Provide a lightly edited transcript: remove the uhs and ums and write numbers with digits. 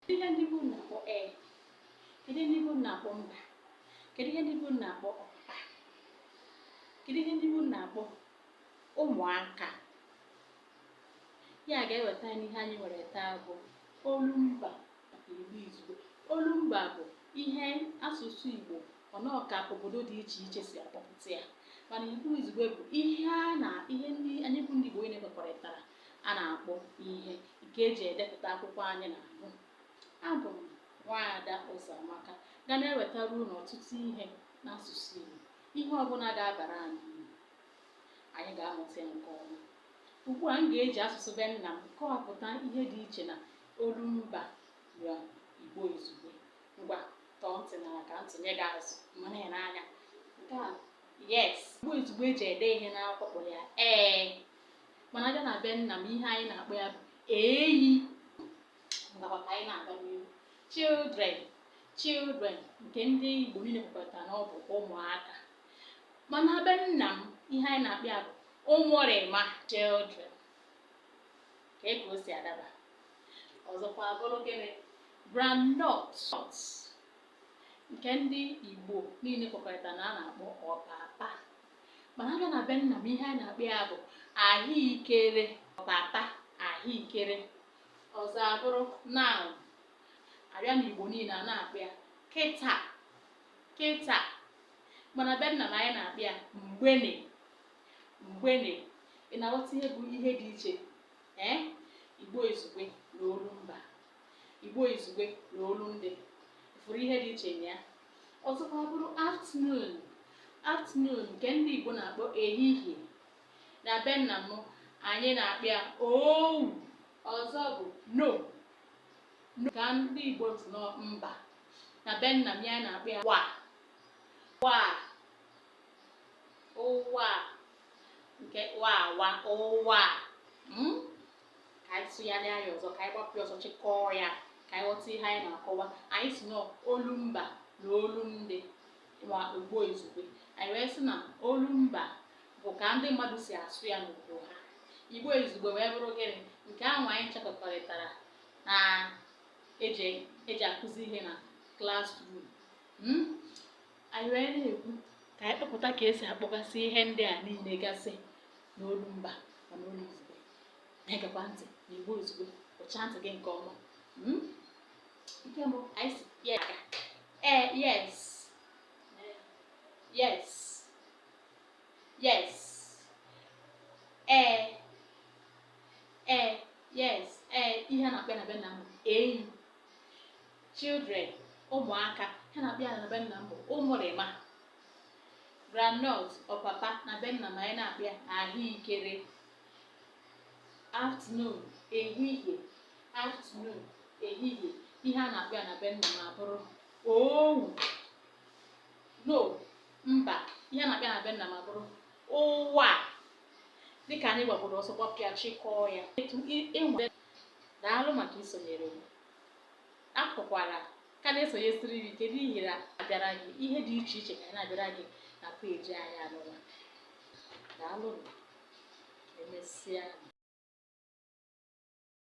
Kedu ihe ndị be unu na-akpọ ee? Kedu ihe ndị be unu na-akpọ mba? Kedu ihe ndị be unu na-akpọ ọpapa? Kedu ihe ndị be unu na-akpọ ụmụaka? Ya ga-eweta anyị ihe anyị nwere taa bụ olumba na Igbo izugbe. Olumba bụ ihe asụsụ Igbo ọnọọ ka obodo dị iche iche si akpọpụta ya, mana Igbo izugbe bụ ihe a na ihe ndị anyị bụ ndị Igbo niile kwekọrịtara a na-akpọ ihe nke eji edepụta akwụkwọ anyị na-agụ. Abụ m Nwaada Ụzọamaka ga na-ewetara unu ọtụtụ ihe n'asụsụ Igbo, ihe ọbụla ga-abara anyị uru anyị ga-amụta ya nke ọma. Ugbu a m ga-eji asụsụ be nna m kọwapụta ihe dị iche na olumba na Igbo izugbe. Ngwa, tọọ ntị n'ala ka ntị nye gị azụ mana ya n'anya. Nke a yes, Igbo izugbe eji ede ihe n'akwụkwọ kpọrọ ya ee, mana abịa na be nna m ihe anyị na-akpọ ya bụ eyi. Ngakwa ka anyị na-aga n'ihu. Children, children nke ndị Igbo niile kwekọrịtara na ọ bụ ụmụaka, mana be nna m ihe anyị na-akpọ ya bụ ụmụrịma, children. Ka ka o si adaba. Ọzọkwa bụrụ gịnị? Groundnut nke ndị Igbo niile kwekọrịtara na a na-akpọ ọpapa, mana abịa na be nna m ihe anyị na-akpọ ya bụ ahụikere, ọpapa, ahụikere. Ọzọ abụrụ now, abịa n'Igbo niile a na-akpọ ya kịta, kịta, mana be nna m anyị na-akpọ ya mgbene, mgbene. Ị na-aghọta ihe bụ ihe dị iche ee Igbo izugbe na olumba, Igbo izugbe na olundị? Fụrụ ihe dị iche na ya. Ọzọkwa bụrụ afternoon, afternoon nke ndị Igbo na-akpọ ehihie, na be nna m anyị na-akpọ ya owu. Ọzọ bụ no, no ka ndị Igbo si nọ mba, na be nna m ya na-akpọ ya wa, wa, ụwa, nke wa wa ụwa. Ka anyị tụgharịa ya ọzọ, ka anyị gbapụ ya ọzọ, chịkọọ ya ka anyị ghọta ihe anyị na-akọwa. Anyị si nọ olumba na olundị ma Igbo izugbe. Anyị wee sị na olumba bụ ka ndị mmadụ si asụ ya n'obodo ha, Igbo izugbe wee bụrụ gịnị? Nke ahụ anyị chekọkọrịtara na eji akụzi ihe na classroom. Anyị wee na-ekwu ka anyị kpọpụta ka esi akpọgasị ihe ndị a niile gasị n'olumba ma n'olu izugbe. Na-egekwa ntị na Igbo izugbe, kpụchaa ntị gị nke ọma. Nke mbụ anyị si ya ee, yes, yes, yes, ee, ee, yes, ee, ihe a na-akpọ ya na be nna m bụ eyi. Children, ụmụaka, ihe a na-akpọ ya na be nna m bụ ụmụrịma. Groundnut, ọpapa, na be nna m anyị na-akpọ ya ahụikere. Afternoon, ehihie, afternoon, ehihie, ihe a na-akpọ ya na be nna m abụrụ owu. No, mba, ihe a na-akpọ ya na be nna m abụrụ ụwa. Dịka anyị gbapụrụ ọsọ gbapụ ya chịkọọ ya etu ịnwe. Daalụ maka isonyere m. Apụkwala ka na-esonyesiri m ike n'ihi na abịara gị ihe dị iche iche ka anyị na-abịara gị na peji anyị anụwa. Daalụ, emesịa.